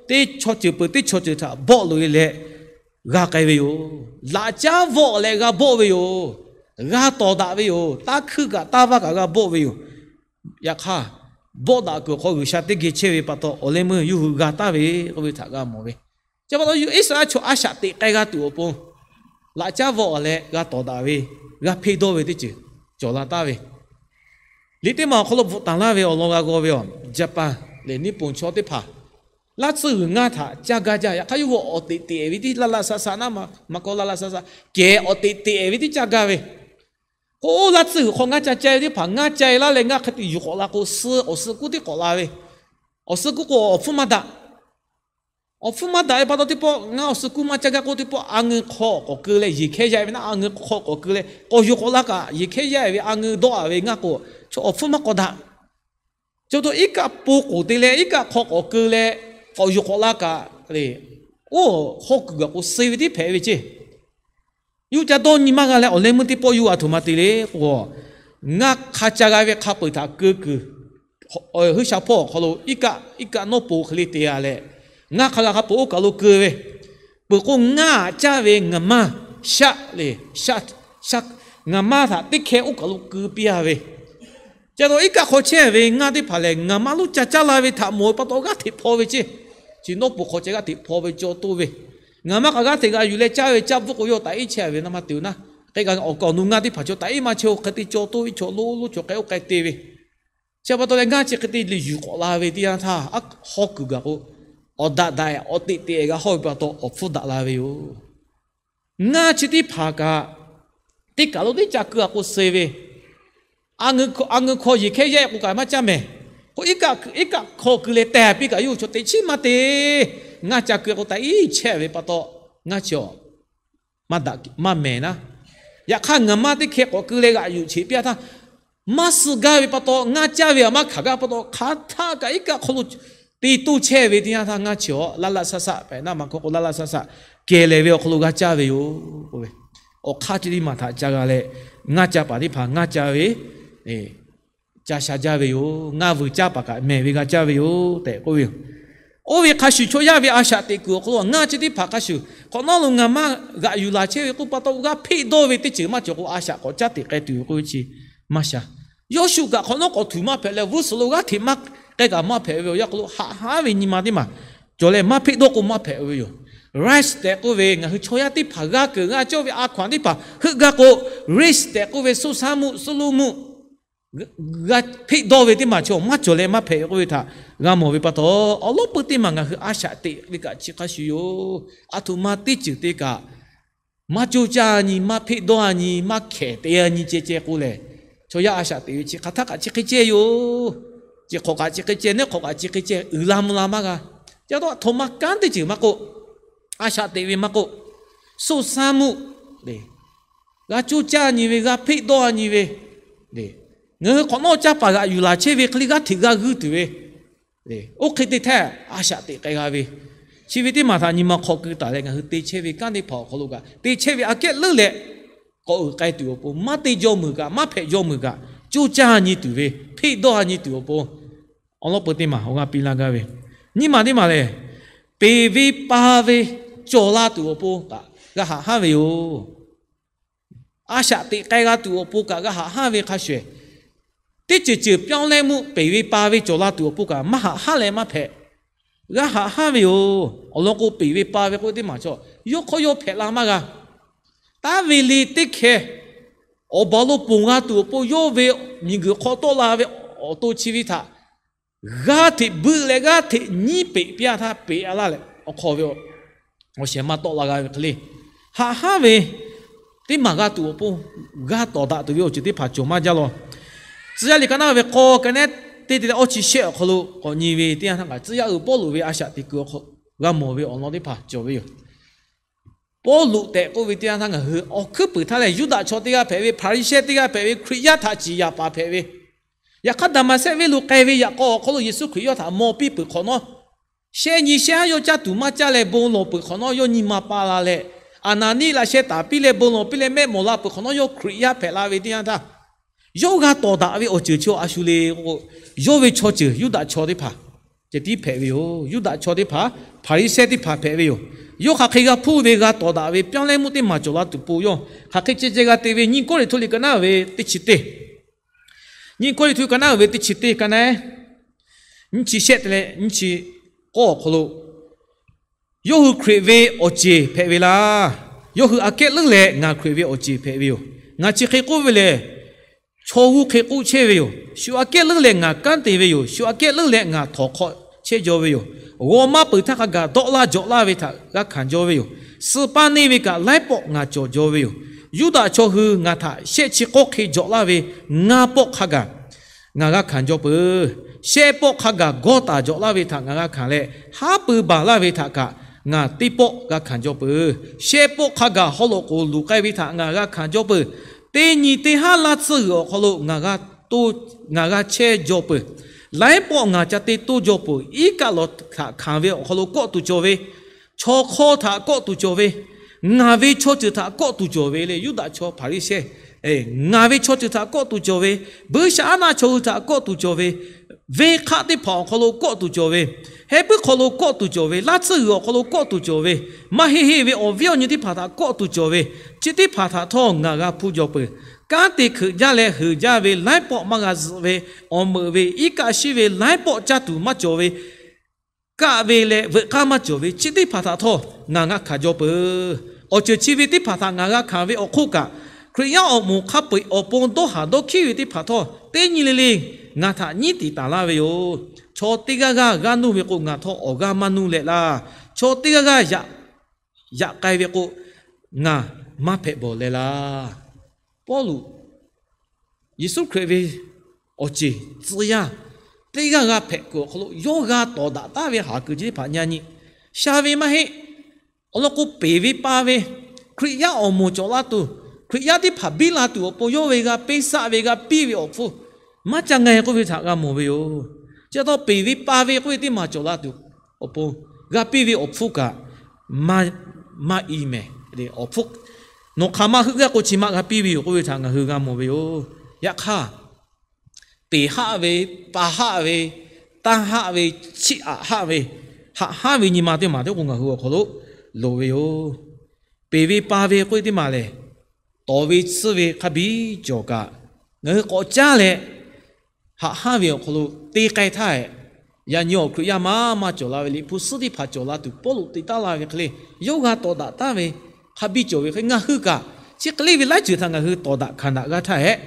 teˇ chaw ceuˬ peuˬ teˇ chaw ceuˬ htaꞈ bawˆ loꞈ-e leh g'a k'ai ve yoˬ. Laꞈ caˉ vawˆ leh g'a bawˆ ve yoˬ. G'a tawˍ daꞈ ve yoˬ. Taˇ hkuiˇ kaꞈ taˇ vaˇ kaꞈ g'a bawˆ ve yoˬ. Yaꞈ hk'aˇ, bawˆ daꞈ kuiˬ awˬ hk'aw G'uiˬsha teˇ geh chehˇ ve pa taw, awˬ leh meuˇ yawˇ hui g'a taˍ ve k'oˆ ve htaꞈ g'a mawˬ ve. Chi pa taw, Iˉsaˍreˍlaˆ chaw a shaꞈ teꞈ k'ai g'a tuˬ awˬ pon, laꞈ caˉ vawˆ leh g'a tawˍ daꞈ ve, g'a hpeˇ dawˇ ve teˇ ceuˬ cawˬ la taˍ ve. Liꞈ teˇ maˬ awˬ hk'aw lo bvuhꞈ taˍ laˇ ve awˬ lawn g'a g'aw ve yoˬ. Japan lehˬ, Nippon chaw teˇ hpaˍ laˇ tsuhˇ g'uiˬ ngaˇ htaꞈ caˇ gaˇ jaˇ. Yaꞈ hk'aˇ, yawˇ hui awˬ teꞈ teꞈ-ehˍ ve tiˉ laˇ laˇ saˆ saˆ naˉ ma, maˇ kawˆ laˇ laˇ saˆ saˆ kehˬ awˬ teꞈ teꞈ-ehˍ ve tiˉ caˇ gaˇ ve. K'o, laˇ tsuhˇ g'uiˬ hk'aw ngaˇ ca caˇ ve teˇ hpaˍ ngaˇ ca-e laˇ leh, ngaˇ hk'e te yuˬ k'awꞈ la k'o, suh awˬ suh kuˉ tiˉ k'awꞈ la ve. Awˬ suh kuˉ k'o awˬ hpfuhˇ maˇ daꞈ. Awˬ hpfuhˇ maˇ daꞈ ve pa taw teˇ pawˆ ngaˇ awˬ suh kuˉ maˇ caˇ gaˇ k'o, teˇ pawˆ a ngeu hk'aw k'awꞈ keu leh yeˬ hkehˇ yaˇ ve naˉ, a ngeu hk'aw k'awꞈ keu leh k'awꞈ yuˬ k'awꞈ la kaꞈ yeˬ hkehˇ yaˇ ve a ngeu dawˆ-a ve ngaˇ k'o, chaw awˬ hpfuhˇ maˇ k'awꞈ daꞈ. Chi pa taw iˉ kaˆ po k'oˍ te leh iˉ kaˆ hk'aw k'awꞈ keu leh k'awꞈ yuˬ k'awꞈ la kaꞈ le, oˇ hawˇ kuiˬ gaˬ k'o suh ve tiˉ hpehꞈ ve ceˇ. Yawˇ ca dawˇ nyi maˇ g'a leh, awˬ leh meuˇ teˇ pawˆ yawˇ aˬ htoꞈ ma te le k'o, ngaˇ hk'a ca g'a ve hk'a peu-eˬ htaꞈ keu kuiˬ, huiˉ sha hpawˇ awˬ hk'aw lo iˉ kaˆ iˉ kaˆ nawˉ po hk'e le te-a leh, ngaˇ hk'a g'a hk'a peu-eˬ oˇ kaˬ lo keu ve. Peuˬ k'o, ngaˇ caˇ ve ngaˬ maˇ shaˆ le, ngaˬ maˇ htaꞈ teˇ hkeh oˇ kaˬ lo keu piˇ-a ve. Chi pa taw iˉ kaˆ hk'aw chehˇ ve ngaˇ teˇ hpaˍ lehˬ, ngaˬ maˇ lonˉ ca caˇ la ve htaꞈ mawˬ ve pa taw g'aˇ hteꞈ hpaw ve ceˇ. Chi nawˉ po hk'aw ceh g'aˇ hteꞈ hpaw ve caw toˇ ve. Ngaˬ maˇ kaꞈ g'aˇ hteꞈ g'a yuˬ leh caˇ ve caˇ bvuhˆ k'o, yawˇ taꞈ iˉ chehˇ ve naˉ maˇ te-o naˉ. Hk'e kaꞈ awˬ kaˍ awˬ nu ngaˇ teˇ hpaˍ chaw taꞈ iˉ maˇ chehˇ-o, hk'e te caw toˇ ve chaw lo lo chaw k'ai oˇ k'ai te ve. Chi pa taw leh ngaˇ chi hk'e te le yuˬ k'awꞈ la ve teˇ yanˇ htaˇ, aˉ hawˇ kuiˬ gaˬ k'o, awˬ daꞈ daꞈ-ehˍ awˬ teꞈ teꞈ-ehˍ g'a hawˇ ve pa taw awˬ hpfuhˇ daꞈ la ve yoˬ. Ngaˇ chi teˇ hpaˍ kaꞈ teˇ kaˬ lo teˇ ca keu-a k'o suh ve, a ngeu hk'aw yeˬ hkehˇ yaˇ-e k'o kaꞈ maˇ caˇ mehˍ. K'o iˉ kaˆ hk'aw keu leh teh piˇ kaꞈ yawˇ hui chaw teꞈ chiˉ maˇ te. Ngaˇ ca keu k'o taꞈ iˉ chehˇ ve pa taw, ngaˇ chi-a maˇ daꞈ maˇ mehˍ naˉ. Yaꞈ hk'aˇ, ngaˬ maˇ teˇ hkeh k'awꞈ keu leh g'aꞈ yuˬ cheꞈ piˇ-a htaˇ, maˇ suh gaˇ ve pa taw, ngaˇ caˇ ve aꞈ maˇ hkanˍ gaˇ pa taw, hk'aˬ htaˆ kaꞈ iˉ kaˆ hk'aw lo te toˇ chehˇ ve teˇ yanˇ htaˇ, ngaˇ chi-a laˇ laˇ saˆ saˆ pehꞈ naˉ ma hkawˇ k'o laˇ laˇ saˆ saˆ kehˬ lehˍ ve awˬ hk'aw lo g'a caˇ ve yoˬ. Awˬ hk'aˇ chi teˇ maˬ htaꞈ ca g'a leh, ngaˇ ca paˍ teˇ hpaˍ ngaˇ ca ve ca sha jaˇ ve yoˬ. Ngaˇ vuiˬ caˇ paˍ kaꞈ mehˍ ve g'a caˇ ve yoˬ tehꞈ k'oˆ ve yoˬ. Oˇ ve hk'a shuˍ, chaw yaˇ ve a shaꞈ teꞈ kuiˬ awˬ hk'aw lo ngaˇ chi teˇ hpaˍ hk'a shuˍ, hk'awꞈ nawˉ lo ngaˬ maˇ g'aꞈ yuˬ laˬ chehˇ ve k'oˆ pa taw, g'a hpeˆ dawˇ ve teˇ ceuˬ maˇ cawˬ k'o, a shaꞈ k'awꞈ caˉ teꞈ k'ai tuˬ ve k'oˆ ve chi maˇ sha. Yawˇshuˆ kaꞈ hk'awꞈ nawˉ k'awꞈ htuꞈ maˇ hpehꞈ leh, g'uˇ suhˍ lo g'aˇ hteꞈ maˇ k'ai kaꞈ maˇ hpehꞈ ve yoˬ. Yaꞈ hk'aw lo haꞈ haˉ ve nyi ma teˇ maˬ cawˬ leh maˇ hpeˆ dawˇ k'o maˇ hpehꞈ ve yoˬ. Rice tehꞈ k'oˆ ve ngaˬ hui chaw yaˇ teˇ hpaˍ g'a keunˍ g'a cawˇ ve a hkaw-anˬ teˇ hpaˍ heuˆ gaˇ k'o, rice tehꞈ k'oˆ ve soˇ shaˉ muˆ suˉ luˇ muˆ g'a hpeˆ dawˇ ve teˇ maˬ chaw maˇ cawˬ leh maˇ hpehꞈ k'oˆ ve htaꞈ g'a mawˬ ve pa taw, awˬ lawn peuˇ teˇ maˬ ngaˬ hui a shaꞈ teꞈ ve kaꞈ chi hk'a shuˍ yoˬ. Aˬ htoꞈ ma teˇ ceuˬ te kaꞈ maˇ coˇ caˇ-a nyi, maˇ hpeˆ dawˇ-a nyi, maˇ hkehˍ te-a nyi ceh ceh k'o lehˬ, chaw yaˇ a shaꞈ teꞈ ve chi hk'aˬ htaˆ kaꞈ chi hk'e ceh yoˬ. Chi hk'awꞈ kaꞈ chi hk'e ceh, neˉ hk'awꞈ kaꞈ chi hk'e ceh, uiˍ la mvuh la maˇ g'a. Chi pa taw aˬ htoꞈ ma kanˉ teˇ ceuˬ maˇ k'oˆ, a shaꞈ teꞈ ve maˇ k'oˆ, soˇ shaˉ muˆ g'a coˇ caˇ nyi ve, g'a hpeˆ dawˇ-a nyi ve, ngaˬ hui hk'awꞈ nawˉ caˇ paˍ g'aꞈ yuˬ laˬ chehˇ ve hk'e le g'aˇ hteꞈ g'a g'uiˇ tuˬ ve, oˇ hk'e te htaˇ a shaꞈ teꞈ k'ai g'a ve, chi ve teˇ maˬ htaꞈ nyi ma hk'aw keu taˍ leh ngaˬ hui te chehˇ ve kanˉ teˇ hpaˍ awˬ hk'aw lo kaꞈ, te chehˇ ve aꞈ kehˉ leuˉ leh k'awꞈ uiˍ k'ai tuˬ awˬ pon, maˇ te jaw meuˬ kaꞈ, maˇ hpehꞈ jaw meuˬ kaꞈ, coˇ caˇ nyi tuˬ ve, hpeˆ dawˇ-a nyi tuˬ awˬ pon awˬ lawn peuˇ teˇ maˬ awˬ g'aˇ piˇ laˇ gaˇ ve, nyiˇ maˬ teˇ maˬ lehˬ, peˬ ve pa ve cawˬ la tuˬ awˬ pon kaꞈ g'a haꞈ haˉ ve yoˬ. A shaꞈ teꞈ k'ai g'a tuˬ awˬ pon kaꞈ g'a haꞈ haˉ ve hk'a shuˍ, teˇ ceuˬ ceuˬ ပြောင်းလဲမှု peˬ ve pa ve cawˬ la tuˬ awˬ pon kaꞈ maˇ haꞈ haˉ leh maˇ hpehꞈ, g'a haꞈ haˉ ve yoˬ. Awˬ lawn k'o, peˬ ve pa ve k'oˆ teˇ maˬ chaw yawˇ hk'aw yawˇ hpehꞈ la maˇ g'a. Taˇ ve le teˇ hkeh awˬ baˬ lo ponˬ g'a tuˬ awˬ pon yawˇ ve miˬguiˬ hk'aw tawˆ la ve awˬ to chi ve htaꞈ g'aˇ hteꞈ buiˆ leh g'aˇ hteꞈ nyiˉ peꞈ piˇ-a htaˇ, peꞈ-a laˇ leh awˬ hk'aw ve awˬ shehˍ ma tawˆ la g'a ve hk'e le, haꞈ haˉ ve teˇ maˬ g'a tuˬ awˬ pon g'a tawˍ daꞈ tuˬ ve awˬ ceuˬ teˇ hpaˍ cawˬ maˇ jaˇ law. Tcuh yaˇ liꞈ ka naˇ ve k'aw ka nehˉ teˇ te leh awˇ chi shehˆ awˬ hk'aw lo k'awꞈ nyi ve teˇ yanˇ htaˇ kaꞈ, tcuh yaˇ uiˍ Pawˇluꞈ ve a shaꞈ teꞈ kuiˬ awˬ hk'aw g'a mawˬ ve awˬ lawn teˇ hpaˍ cawˬ ve yoˬ. Pawˇluꞈ tehꞈ k'oˆ ve teˇ yanˇ htaˇ ngaˬ hui awˬ hkuiˉ puiˍ htaˇ lehˬ, Yuˇdaꞈ chaw teˇ g'aˇ hpehꞈ ve, Hpaˍriˍsehˇ teˇ g'aˇ hpehꞈ ve, Hkriꞈ yaˇ htaꞈ ciˍ yaˍ paˍ hpehꞈ ve. Yaꞈ hk'aˇ, Daˍmaˍsehˆ venˇ lo k'ai ve yaꞈ k'aw awˬ hk'aw lo Yeˍsuˆ Hkriꞈ yawˇ htaꞈ maw piˇ peuˬ hk'awꞈ nawˉ, shehˆ nyi shehˆ haˉ yawˇ caˇ tuˬ maˇ caˇ leh bon lawˬ peuˬ hk'awꞈ nawˉ, yawˇ nyi ma pa la leh, Aˍnaˍniˆ laꞈ sheh taˍ piˇ leh bon lawˬ piˇ leh mehˆ mawˬ la peuˬ hk'awꞈ nawˉ, yawˇ Hkriꞈ yaˇ hpehꞈ la ve teˇ yanˇ htaˇ, yawˇ g'a tawˍ daꞈ ve awˬ ceuˬ chi a shu le k'o, yawˇ ve chaw ceuˬ Yuˇdaꞈ chaw teˇ hpaˍ ceh tiˉ hpehꞈ ve yoˬ. Yuˇdaꞈ chaw teˇ hpaˍ, Hpaˍriˍsehˇ teˇ hpaˍ hpehꞈ ve yoˬ. Yawˇ hk'aˬ hk'e g'a hpuˇ ve, g'a tawˍ daꞈ ve ပြောင်းလဲမှု teˇ maˬ cawˬ la tuˬ pon yawˇ hk'aˬ hk'e ceh ceh g'a te ve, Nyiˇ Kawˇrenˍhtuˆ liꞈ ka naˉ ve teˇ chi teˇ, Nyiˇ Kawˇrenˍhtuˆ ka naˉ ve teˇ chi teˇ ka naˉ, nyiˇ chi shehˆ te leh nyiˇ chi k'awˇ awˬ hk'aw lo, yawˇ hui Hkriꞈ ve awˬ ceˬ hpehꞈ ve laˇ. Yawˇ hui aꞈ kehˉ leuˉ leh ngaˬ Hkriꞈ ve awˬ ceˬ hpehꞈ ve yoˬ. Ngaˬ chi hk'e k'oˆ ve lehˬ, chaw g'uˇ hk'e k'oˆ chehˇ ve yoˬ. Shu aꞈ kehˉ leuˉ leh ngaˬ kanˉ te ve yoˬ. Shu aꞈ kehˉ leuˉ leh ngaˬ htawnˍ hk'aw chehˇ jaw ve yoˬ. G'aw maˇ peuˬ htaˇ hk'a gaˬ dawˆ laˇ jawꞈ laˇ ve htaꞈ g'a hkanˍ jaw ve yoˬ. Suh paˇ neˇ ve kaꞈ laiˉ pawˆ ngaˬ cawˬ jaw ve yoˬ. Yuˇdaꞈ chaw hui ngaˬ htaꞈ shehˆ chi k'awˇ hk'e jawꞈ laˇ ve ngaˇ pawˆ hk'a gaˬ ngaˬ g'a hkanˍ jaw peuˬ. Shehˆ pawˆ hk'a gaˬ gawˇ taˍ jawꞈ laˇ ve htaꞈ ngaˬ g'a hkanˍ leh, haˉ pui baˬ laˇ ve htaꞈ kaꞈ ngaˬ teˇ pawˆ g'a hkanˍ jaw peuˬ. Shehˆ pawˆ hk'a gaˬ haw loꞈ k'oˍ luˬ k'ai ve htaꞈ ngaˬ g'a hkanˍ jaw peuˬ. Teˇ nyi teˇ haˉ laˇ tcuhˇ g'uiˬ awˬ hk'aw lo ngaˬ g'a chehˇ jaw peuˬ. Laiˉ pawˆ ngaˬ ca te toˇ jaw peuˬ. Iˉ kaˆ lawˬ htaꞈ hkanˍ ve awˬ hk'aw lo kawˆ tuˬ cawˬ ve, chaw hk'aw htaꞈ kawˆ tuˬ cawˬ ve, ngaˬ ve chaw ceuˬ htaꞈ kawˆ tuˬ cawˬ ve le. Yuˇdaꞈ chaw Hpaˍriˍsehˇ, ngaˬ ve chaw ceuˬ htaꞈ kawˆ tuˬ cawˬ ve, buiˇshaˆaˉnaˆ chaw hui htaꞈ kawˆ tuˬ cawˬ ve, venˇ hk'aˆ teˇ hpaˍ awˬ hk'aw lo kawˆ tuˬ cawˬ ve, heh puiˉ hk'aw lo kawˆ tuˬ cawˬ ve, laˇ tcuhˇ g'uiˬ awˬ hk'aw lo kawˆ tuˬ cawˬ ve, maˇ heˆ heˆ ve awˬ viˉ awˬ nyi teˇ hpaˍ htaꞈ kawˆ tuˬ cawˬ ve, chi teˇ hpaˍ htaꞈ htawˇ ngaˬ g'a hpuˇ jaw peuˬ. Kanˉ te hkeuꞈ jaˇ leh heuˬ jaˇ ve laiˉ pawˆ maˇ g'a zuhꞈ ve, awˬ meuꞈ ve iˉ kaˆ shiˉ ve laiˉ pawˆ caˇ tuˬ maˇ cawˬ ve, kaˆ ve leh veuꞈ k'aˇ maˇ cawˬ ve chi teˇ hpaˍ htaꞈ htawˇ ngaˬ g'a hkanˍ jaw peuˬ. Awˬ ceuˬ chi ve teˇ hpaˍ htaꞈ ngaˬ g'a hkanˍ ve awˬ hk'oˆ kaꞈ, Hkriꞈ yaˇ awˬ moˍ hk'a peu-eˬ awˬ pon dawˇ haˍ dawˇ hkiˉ ve teˇ hpaˍ htawˇ teˇ nyi le le ngaˬ htaꞈ nyiˉ tiˍ taˍ laˇ ve yoˬ. Chaw teˇ g'aˇ g'aˇ g'aˇ nuˇ ve k'o, ngaˬ htawˇ awˬ g'aˇ maˇ nuˇ leh laˇ. Chaw teˇ g'aˇ g'aˇ yaꞈ k'ai ve k'o, ngaˬ maˇ hpehꞈ bawˬ leh laˇ. Pawˇluꞈ Yeˍsuˆ Hkriꞈ ve awˬ ceˬ tcuh yaˇ teˇ g'aˇ g'aˇ hpehꞈ kuiˬ awˬ hk'aw lo yawˇ g'a tawˍ daꞈ taˉ ve haˍ kuiˬ chi teˇ hpaˍ nyi nyi, sha ve maˇ heˆ. Awˬ lawn k'o, peˬ ve pa ve, Hkriꞈ yaˇ awˬ moˍ cawˬ la tuˬ, Hkriꞈ yaˇ teˇ hpaˍ biˇ la tuˬ awˬ pon yawˇ ve g'a peˇ saˆ ve, g'a piˇ ve awˬ hpfuhˇ maˇ ca ngeh k'oˆ ve htaꞈ g'a mawˬ ve yoˬ. Chi pa taw, peˬ ve pa ve k'oˆ ve teˇ maˬ cawˬ la tuˬ awˬ pon g'a piˇ ve awˬ hpfuhˇ kaꞈ maˇ i mehˍ. Awˬ hpfuhˇ nawˬ hk'aˬ ma heuˆ gaˇ k'o, chi ma g'a piˇ ve yoˬ k'oˆ ve htaꞈ ngaˬ hui g'a mawˬ ve yoˬ. Yaꞈ hk'aˇ, peˬ haˆ ve, pa haˆ ve, tanˇ haˆ ve, chiˇ aꞈ haˆ ve, haꞈ hanˉ ve nyi ma teˇ maˬ teˇ k'o ngaˬ hui awˬ hk'aw lo loˍ ve yoˬ. Peˬ ve pa ve k'oˆ ve teˇ maˬ lehˬ, tawˍ ve tsuhˇ ve hk'a biˇ cawˬ kaꞈ, ngaˬ hui k'awꞈ caˉ leh haꞈ hanˉ ve awˬ hk'aw lo te k'ai htaˇ, yaꞈ nyi awˬ Hkriꞈ yaˇ maˇ maˇ cawˬ la ve, Liꞈ hpu suhˉ teˇ hpaˍ cawˬ la tuˬ Pawˇluꞈ te taˉ la ve hk'e le, yawˇ g'a tawˍ daꞈ taˉ ve hk'a biˇ cawˬ ve hk'e, ngaˬ hui kaꞈ chi hk'e le ve laiˉ ceuˬ htaꞈ ngaˬ hui tawˍ daꞈ hkanˍ daꞈ g'a htaˇ hehꞈ,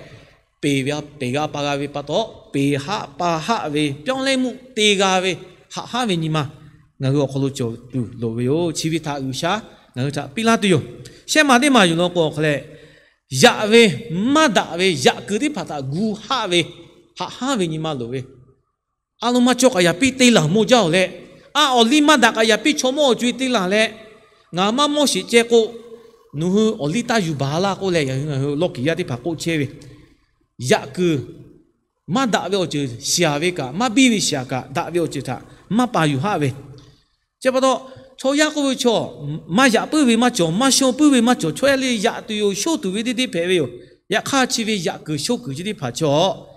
peˬ ve, peˬ g'a pa g'a ve pa taw, peˬ haˆ pa haˆ ve ပြောင်းလဲမှု te g'a ve haꞈ hanˉ ve nyi ma ngaˬ hui awˬ hk'aw lo cawˬ tuˬ loˍ ve yoˬ. Chi ve htaꞈ G'uiˬsha ngaˬ hui htaꞈ piˇ laˇ tuˬ yoˬ. Shehˆ maˬ teˇ maˬ yuˬ law k'o awˬ hk'a leh, yaꞈ ve maˇ daꞈ ve yaꞈ kuiˬ teˇ hpaˍ htaꞈ gu haˆ ve haꞈ hanˉ ve nyi ma loˍ ve, a lo maˇ cawˇ kaꞈ yaꞈ piˇ te laˬ mawˇ jaˇ-oˬ leh, a awˬ liˇ maˇ daꞈ kaꞈ yaꞈ piˇ chaw mawˇ awˬ co-e te laˬ leh, ngaˬ maˇ mawˇ sheˍ ceh k'o, nawˬ hui awˬ liˇ taˇ yuˬ baˬ laˇ k'oˆ leh, ngaˬ hui lawˇ kiˍ yaˇ teˇ hpaˍ k'oˆ chehˇ ve, yaꞈ kuiˬ maˇ daꞈ ve awˬ ceuˬ shiˍ ve kaꞈ, maˇ biˇ ve shiˍ kaꞈ, daꞈ ve awˬ ceuˬ htaꞈ maˇ pa yuˬ haˆ ve, chi pa taw, chaw yaˇ k'oˆ ve chaw, maˇ yaꞈ puiˉ ve maˇ cawˬ, maˇ shonˇ puiˉ ve maˇ cawˬ, chaw yaˇ le yaꞈ tuˬ yoˬ, shonˇ tuˬ ve teˇ teˇ hpehꞈ ve yoˬ. Yaꞈ hk'aˇ, chi ve yaꞈ kuiˬ shonˇ kuiˬ chi teˇ hpaˍ chaw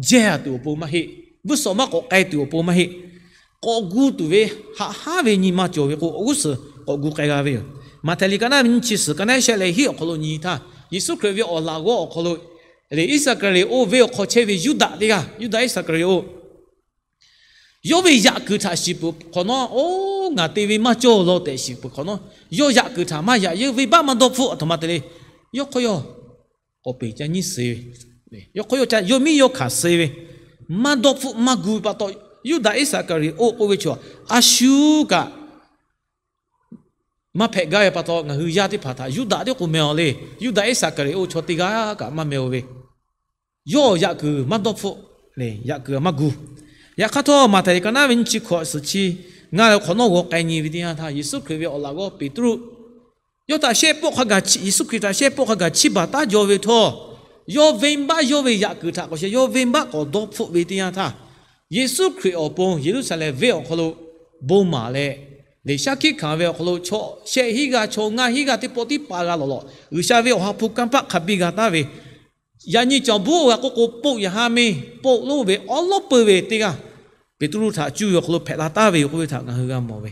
jehˇ tuˬ awˬ pon maˇ heˆ. Vuiˇ suhˍ maˇ k'awꞈ k'ai tuˬ awˬ pon maˇ heˆ. K'awꞈ gu tuˬ ve haꞈ hanˉ ve nyi ma cawˬ ve k'o, awˬ g'uˇ suhˍ k'awꞈ gu k'ai g'a ve yoˬ. Maꞈhtehˍ liꞈ ka naˉ ve nyiˇ chi suhˍ ka naˉ shehˆ leh hiˆ awˬ hk'aw lo nyi htaˇ, Yeˍsuˆ Hkriꞈ ve awˬ laꞈ g'awˇ awˬ hk'aw lo, Iˉsaˍkaˍriˍoˆ venˇ awˬ hk'aw chehˇ ve Yuˇdaꞈ teˇ g'aˇ, Yuˇdaꞈ Iˉsaˍkaˍriˍoˆ, yawˇ ve yaꞈ kuiˬ htaꞈ shiˍ peuˬ hk'awꞈ nawˉ, oˇ, ngaˬ te ve maˇ cawˇ law tehꞈ shiˍ peuˬ hk'awꞈ nawˉ, yawˇ yaꞈ kuiˬ htaꞈ maˇ yaꞈ, yawˇ venˇbaˆ maˇ dawˇ hpfuhˆ a htoꞈ ma te le. Yawˇ hk'aw yawˇ k'awꞈ peˬ ca nyiˇ suh ve, yawˇ hk'aw yawˇ ca yawˇ miˇ yawˇ hkanˍ suh ve, maˇ dawˇ hpfuhˆ maˇ gu ve pa taw, Yuˇdaꞈ Iˉsaˍkaˍriˍoˆ k'oˆ ve chaw, a shu kaꞈ maˇ hpehꞈ gaˇ ve pa taw, ngaˬ hui yaˇ teˇ hpaˍ htaꞈ Yuˇdaꞈ teˇ k'o meh-aw le. Yuˇdaꞈ Iˉsaˍkaˍriˍoˆ chaw teˇ g'aˇ kaꞈ maˇ meh-o ve, yawˇ yaꞈ kuiˬ maˇ dawˇ hpfuhˆ le, yaꞈ kuiˬ maˇ gu. Yaꞈ hk'aˇ htawˇ, Maꞈhtehˍ liꞈ ka naˉ ve nyiˇ chi hkawꞈ suhˍ chi ngaˇ leh hk'awꞈ nawˉ g'aw k'ai nyi ve teˇ yanˇ htaˇ, Yeˍsuˆ Hkriꞈ ve awˬ laꞈ g'awˇ Peˍtruˆ Yawˇ htaꞈ shehˆ pawˆ hk'a gaˬ, Yeˍsuˆ Hkriꞈ htaꞈ shehˆ pawˆ hk'a gaˬ chiˇ baˬ taˉ jaw ve htawˇ, yawˇ venˇbaˆ yawˇ ve yaꞈ kuiˬ htaꞈ k'awꞈ sheh, yawˇ venˇbaˆ k'awꞈ dawˇ hpfuhˆ ve teˇ yanˇ htaˇ, Yeˍsuˆ Hkriꞈ awˬ pon Yeˍruˆsaˍlehnˍ venˇ awˬ hk'aw lo bon maˍ leh, Liꞈ shaˉ hkiˆ hkanˍ ve awˬ hk'aw lo chaw shehˆ hinˉ g'aˇ, chaw ngaˇ hinˉ g'aˇ teˇ pawˆ tiˉ pa g'a lawˬ lawˬ, G'uiˬsha ve awˬ ha hpu kanˇ paˆ hk'a biˇ g'a taˉ ve, yaꞈ nyi cawˬ bvuhˆ g'a k'oˆ k'o, poˆ yaꞈ ha meˇ poˆ lonˉ ve awˉ lawˉ peu ve teˇ g'aˇ Peˍtruˆ htaꞈ cuˇ ve awˬ hk'aw lo hpehꞈ la taˉ ve yoˬ k'oˆ ve htaꞈ ngaˬ hui g'a mawˬ ve.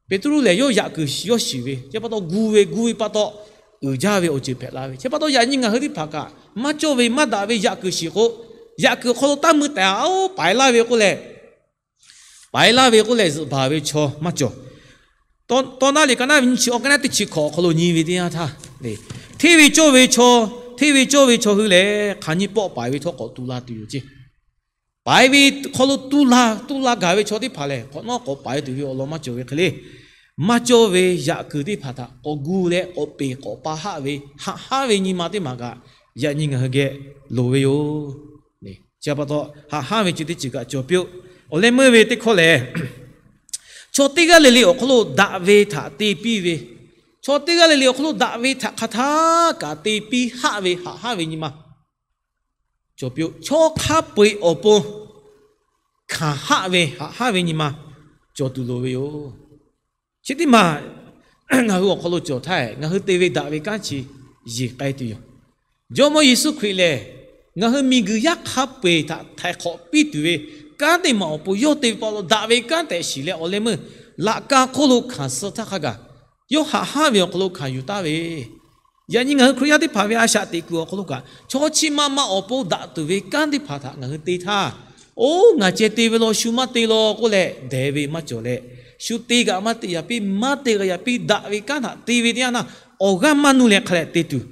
Peˍtruˆ lehˬ, yawˇ yaꞈ kuiˬ yawˇ shiˍ ve, chi pa taw gu ve, gu ve pa taw uiˍ jaˇ ve awˬ ceuˬ hpehꞈ la ve. Chi pa taw yaꞈ nyi ngaˬ hui teˇ hpaˍ kaꞈ maˇ cawˇ ve maˇ daꞈ ve yaꞈ kuiˬ shiˍ k'o, yaꞈ kuiˬ awˬ hk'aw lo taˇ mui tehꞈ-a, oˇ paiˍ laˇ ve k'oˆ leh, paiˍ laˇ ve k'oˆ leh zuhꞈ baˬ ve chaw maˇ cawˬ. Tawˇ naˆ liꞈ ka naˆ ve nyiˇ chi awˇ, ka naˆ teˇ chi hkawꞈ awˬ hk'aw lo nyi ve teˇ yanˇ htaˇ, hteˇ ve cawˇ ve chaw, hteˇ ve cawˇ ve chaw hui lehˬ, hk'aˬ nyi pawˆ paiˍ ve htawˇ k'awꞈ tu la tuˬ yoˬ ceˇ. Paiˍ ve hk'aw lo tu la, tu la gaˬ ve chaw teˇ hpaˍ lehˬ, hk'awꞈ nawˉ k'awꞈ paiˍ tuˬ ve awˬ lawn maˇ cawˬ ve hk'e le. Maˇ cawˇ ve yaꞈ kuiˬ teˇ hpaˍ htaꞈ k'awꞈ gu leh k'awꞈ peˍ k'awꞈ pa haˆ ve, haꞈ haˉ ve nyi ma teˇ maˬ kaꞈ yaꞈ nyi ngaˬ hui geh loˍ ve yoˬ. Chi pa taw haꞈ haˉ ve ceuˬ teˇ ceuˬ kaꞈ cawˬ piˇ-oˆ. Awˬ leh meuˇ ve teˇ hkawˇ lehˬ, chaw teˇ g'aˇ le le awˬ hk'aw lo daꞈ ve htaꞈ te piˇ ve, chaw teˇ g'aˇ le le awˬ hk'aw lo daꞈ ve htaꞈ hk'a htaˇ kaꞈ te piˇ haˆ ve haꞈ haˉ ve nyi ma cawˬ piˇ-oˆ. Chaw hk'a peu-eˬ awˬ pon hkanˍ haˆ ve haꞈ haˉ ve nyi ma cawˬ tuˬ loˍ ve yoˬ. Chi teˇ maˬ ngaˬ hui awˬ hk'aw lo cawˬ htaˇ, ngaˬ hui te ve daꞈ ve kanˉ chi yeˬ k'ai tuˬ yoˬ. Jawˇmawˇ Yeˍsuˆ Hkriꞈ lehˬ, ngaˬ hui miˬguiˬ yaˇ hk'a peu-eˬ htaꞈ htaiˍ hk'awꞈ piˇ tuˬ ve kanˉ teˇ maˬ awˬ pon yawˇ te ve pa taw daꞈ ve kanˉ tehꞈ shiˍ leh awˬ leh meuˇ laꞈ ka hk'oˆ lo hkanˍ suh htaˇ hk'a gaˬ, yawˇ haꞈ haˉ ve awˬ hk'aw lo hkanˍ yuˬ taˉ ve, yaꞈ nyi ngaˬ hui Hkriꞈ yaˇ teˇ hpaˍ ve a shaꞈ teꞈ kuiˬ awˬ hk'aw lo kaꞈ, chaw chi ma ma awˬ pon daꞈ tuˬ ve kanˉ teˇ hpaˍ htaꞈ ngaˬ hui te htaˇ, oˇ ngaˬ ceh te ve law, shu maˇ te law k'oˆ leh dehˬ ve maˇ cawˬ leh, shu te kaꞈ maˇ te yaꞈ piˇ, maˇ te kaꞈ yaꞈ piˇ, daꞈ ve kanˉ htaꞈ te ve teˇ yanˇ htaˇ, awˬ g'aˇ maˇ nuˇ leh hk'a leh te tuˬ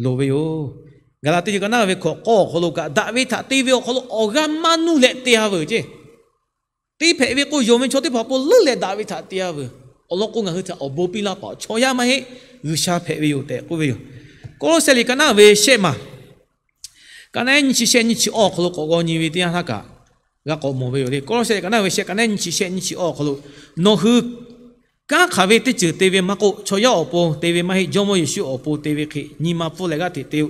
loˍ ve yoˬ. Gaˍlaˍtiˆ liꞈ ka naˆ ve hkawꞈ k'awˇ awˬ hk'aw lo kaꞈ, daꞈ ve htaꞈ te ve awˬ hk'aw lo awˬ g'aˇ maˇ nuˇ leh te-a veuˬ ceˇ. Te hpehꞈ ve k'o, yonˍ ve chaw teˇ hpaˍ awˬ pon leuˉ leh daꞈ ve htaꞈ te-a veuˬ. Awˬ lawn k'o, ngaˬ hui htaꞈ awˬ bon piˇ laˇ paˍ chaw yaˇ maˇ heˆ, G'uiˬsha hpehꞈ ve yoˬ tehꞈ k'oˆ ve yoˬ. Kawˇlawˇsehˆ liꞈ ka naˆ ve shehˆ maˬ, ka naˆ nyiˇ chi shehˆ nyiˇ chi awˇ awˬ hk'aw lo k'awꞈ g'aw nyi ve teˇ yanˇ htaˇ kaꞈ g'a k'awꞈ mawˬ ve yoˬ le. Kawˇlawˇsehˆ liꞈ ka naˆ ve shehˆ, ka naˆ nyiˇ chi shehˆ nyiˇ chi awˇ awˬ hk'aw lo, nawˬ hui kanˉ hk'aˬ ve teˇ ceuˬ te ve maˇ k'oˆ, chaw yaˇ awˬ pon te ve maˇ heˆ, Jawˇmawˇ Yeˍsuˆ awˬ pon te ve hk'e nyi ma pfuhˇ leh g'aˇ hteꞈ te-o.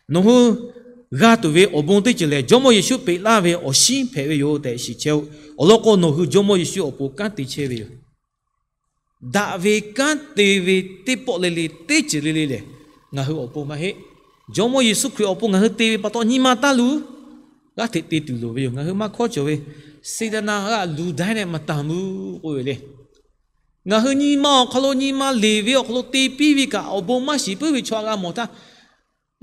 Nawˬ hui g'a tuˬ ve awˬ bon teˇ ceuˬ lehˬ, Jawˇmawˇ Yeˍsuˆ peꞈ laˇ ve awˬ shinˉ hpehꞈ ve yoˬ tehꞈ shiˍ chehˇ-oˆ. Awˬ lawn k'o, nawˬ hui Jawˇmawˇ Yeˍsuˆ awˬ pon kanˉ te chehˇ ve yoˬ. Daꞈ ve kanˉ te ve teˇ pawˆ le le, teˇ ceuˬ le le lehˬ, ngaˬ hui awˬ pon maˇ heˆ. Jawˇmawˇ Yeˍsuˆ Hkriꞈ awˬ pon ngaˬ hui te ve pa taw nyi ma taˇ luˬ, g'aˇ hteꞈ te tuˬ loˍ ve yoˬ. Ngaˬ hui maˇ hkawˇ cawˬ ve, Seˍtaˍnaˍ g'a luˬ daiˇ leh maˍ taˍ mvuh k'oˆ ve le. Ngaˬ hui nyi ma awˬ hk'aw lo, nyi ma leˬ ve awˬ hk'aw lo te piˇ ve kaꞈ, awˬ bon maˇ shiˍ puiˉ ve chaw g'a mawˬ htaˇ,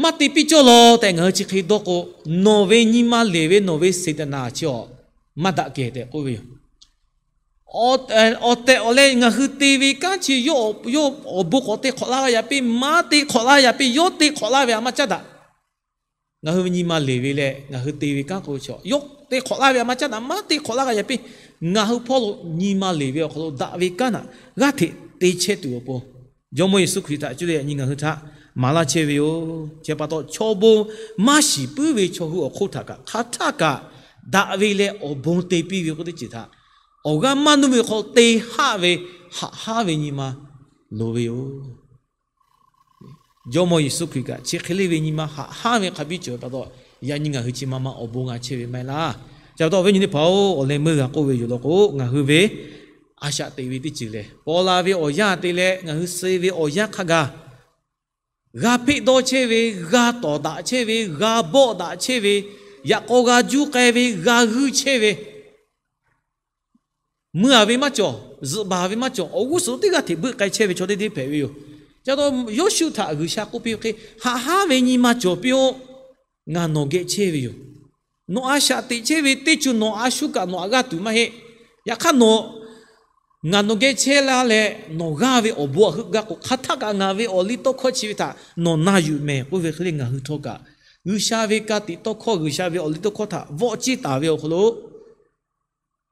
maˇ te piˇ cawˇ law tehꞈ ngaˬ hui chi hk'e dawˇ k'o, nawˬ ve nyi ma leˬ ve nawˬ ve Seˍtaˍnaˍ chi awˬ maˇ daꞈ kehˬ tehꞈ k'oˆ ve yoˬ. Awˬ tehˬ awˬ leh ngaˬ hui te ve kanˉ chi yawˇ awˬ bon k'awꞈ te hk'awꞈ laˇ g'a yaꞈ piˇ, maˇ te hk'awꞈ laˇ yaꞈ piˇ, yawˇ te hk'awꞈ laˇ ve a maˇ caˉ daꞈ. Ngaˬ hui ve nyi ma leˬ ve leh ngaˬ hui te ve kanˉ k'o, chaw yawˇ te hk'awꞈ laˇ ve a maˇ caˉ daꞈ, maˇ te hk'awꞈ laˇ g'a yaꞈ piˇ. Ngaˬ hui hpawˇ lo nyi ma leˬ ve awˬ hk'aw lo daꞈ ve kanˉ htaꞈ g'aˇ hteꞈ te chehˇ tuˬ awˬ pon, Jawˇmawˇ Yeˍsuˆ Hkriꞈ htaꞈ cuˇ leh yaꞈ nyi ngaˬ hui htaꞈ maˍ laˇ chehˇ ve yoˬ. Chi pa taw, chaw bon maˇ shiˍ puiˉ ve chaw hui awˬ hk'oˆ htaꞈ kaꞈ hk'a htaˇ kaꞈ daꞈ ve leh awˬ bon te piˇ ve k'oˆ teˇ ceuˬ htaꞈ awˬ g'aˇ maˇ nuˇ ve hk'aw te haˆ ve, haꞈ haˉ ve nyi ma loˍ ve yoˬ. Jawˇmawˇ Yeˍsuˆ Hkriꞈ kaꞈ chi hk'e le ve nyi ma haꞈ haˉ ve hk'a biˇ cawˬ ve pa taw, yaꞈ nyi ngaˬ hui chi ma ma awˬ bon g'a chehˇ ve maˇ heˆ laˇ. Chi pa taw awˬ viˉ nyi teˇ hpaˍ-oˬ, awˬ leh meuˇ g'a k'oˆ ve yoˬ law k'o, ngaˬ hui ve a shaꞈ teꞈ ve teˇ ceuˬ lehˬ, paw la ve awˬ yanˇ te leh ngaˬ hui suh ve awˬ yanˇ hk'a gaˬ, g'a hpeˆ dawˇ chehˇ ve, g'a tawˍ daꞈ chehˇ ve, g'a bawˆ daꞈ chehˇ ve, yaꞈ k'aw g'a juˇ k'ai ve, g'a g'uiˇ chehˇ ve, mui-a ve maˇ cawˬ, zuhꞈ baˬ ve maˇ cawˬ, awˬ g'uˇ suhˍ teˇ g'aˇ hteꞈ beuˆ k'ai chehˇ ve chaw teˇ deˇ hpehꞈ ve yoˬ. Chi pa taw Yoˇshuˆ htaꞈ G'uiˬsha k'oˆ piˇ ve hk'e, haꞈ haˉ ve nyi ma cawˬ piˇ-oˆ. Ngaˬ nawˬ geh chehˇ ve yoˬ. Nawˬ a shaꞈ teꞈ chehˇ ve teˇ ceuˬ nawˬ a shu kaꞈ nawˬ htaꞈ g'aˇ tuˬ maˇ heˆ. Yaꞈ hk'aˇ nawˬ ngaˬ nawˬ geh chehˇ la leh nawˬ g'aˇ ve awˬ bon htaꞈ heuˆ gaˇ k'o, hk'a htaˇ kaꞈ ngaˬ ve awˬ liˇ tawˇ hkawˇ chi ve htaꞈ nawˬ na yuˬ mehˍ k'oˆ ve hk'e le, ngaˬ hui htawˇ kaꞈ G'uiˬsha ve ka tiꞈ tawˇ hkawˇ, G'uiˬsha ve awˬ liˇ tawˇ hkawˇ htaꞈ vawˆ ciˇ taˍ ve awˬ hk'aw lo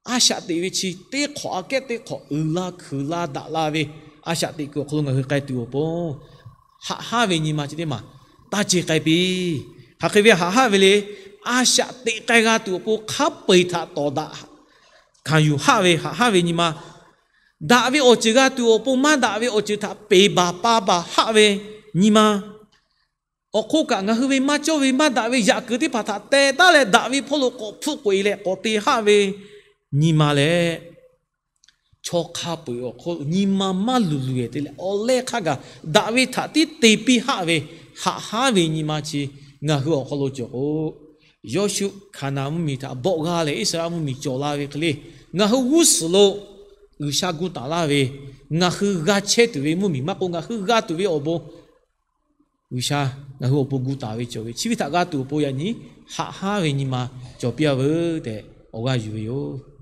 a shaꞈ teꞈ ve chi teˇ hk'awꞈ aꞈ kehˉ teˇ hk'awꞈ uiˍ la hkuiˍ la daꞈ la ve a shaꞈ teꞈ kuiˬ awˬ hk'aw lo ngaˬ hui k'ai tuˬ awˬ pon, haꞈ haˉ ve nyi ma chi teˇ maˬ taˇ ce k'ai piˇ. Hk'aˬ hk'e ve haꞈ haˉ ve le, a shaꞈ teꞈ k'ai g'a tuˬ awˬ pon hk'a peu-eˬ htaꞈ tawˍ daꞈ hkanˍ yuˬ haˆ ve haꞈ haˉ ve nyi ma daꞈ ve awˬ ceuˬ g'a tuˬ awˬ pon maˇ daꞈ ve awˬ ceuˬ htaꞈ peˍ baˬ pa baˬ haˆ ve nyi ma, awˬ hk'oˆ kaꞈ ngaˬ hui ve maˇ cawˇ ve maˇ daꞈ ve yaꞈ kuiˬ teˇ hpaˍ htaꞈ teh taˉ leh, daꞈ ve hpawˇ lo k'awꞈ hpfuhˆ k'oꞈ e leh k'awꞈ te haˆ ve nyi ma leh, chaw hk'a peu-eˬ awˬ hk'aw lo nyi ma maˇ luˬ luˬ-e te leh, awˬ leh hk'a gaˬ daꞈ ve htaꞈ tiˉ te piˇ haˆ ve, haꞈ haˉ ve nyi ma chi ngaˬ hui awˬ hk'aw lo cawˬ k'o, Yawˇshuˆ Hkaˍnanˍ mvuhˇmiˬ htaꞈ bawˆ g'a leh Iˉsaˍreˍlaˆ mvuhˇmiˬ cawˬ la ve hk'e le, ngaˬ hui g'uˇ suhˍ lo G'uiˬsha gu taˍ laˇ ve, ngaˬ hui g'a chehˇ tuˬ ve mvuhˇmiˬ maˇ k'oˆ, ngaˬ hui g'a tuˬ ve awˬ bon G'uiˬsha ngaˬ hui awˬ pon gu taˍ ve cawˬ ve, chi ve htaꞈ g'a tuˬ awˬ pon yaꞈ nyi haꞈ haˉ ve nyi ma cawˬ piˇ-a veuˬ tehꞈ awˬ g'aˇ yuˬ ve yoˬ.